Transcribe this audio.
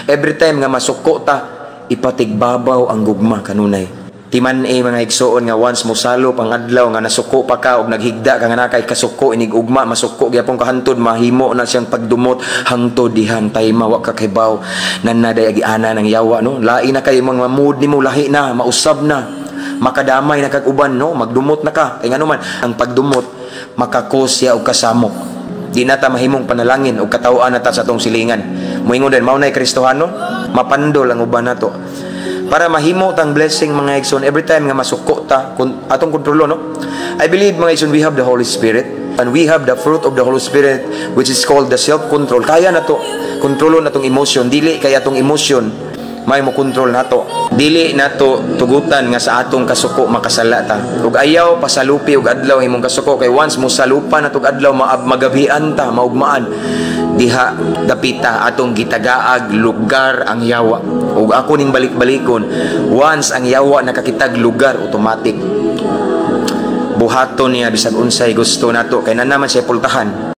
Every time nga masuko ta, ipatigbabaw ang gugma kanunay. Timan-i, mga igsuon, nga once mo salop ang adlaw nga nasuko pa ka og naghigda ka nga nakay kasuko inig ugma, masuko gyapon ka hantod mahimo na siyang pagdumot hangtod dihang time wa ka kahibaw nanaday agiana ng yawa, no? Lain na kay mga mood nimo, lahi na, mausab na, makadamay na kag uban, no? Magdumot na ka kay ngano man ang pagdumot makakos siya og kasamok. Di na ta mahimong panalangin og kataw-an na ta sa atong silingan. Moingon din mao nay Kristohano, mapandol ang uban nato. Para mahimo tang blessing, mga igsoon, every time nga masuko ta kun, atong kontrolo, no? I believe, mga igsoon, we have the Holy Spirit and we have the fruit of the Holy Spirit, which is called the self-control. Kaya na to kontrolon natong emotion. Dili kay atong emotion may mo kontrol nato. Dili nato tugutan nga sa atong kasuko makasala ta. Ug ayaw pasalupi og adlaw imong kasuko, kay once mo salupan natong adlaw, magabian ta, maugmaan diha dapita atong gitagaag lugar ang yawa. Ug ako ning balik-balikon, once ang yawa nakakitag lugar, automatic buhaton niya bisag unsay gusto nato kay na naman siya pultahan.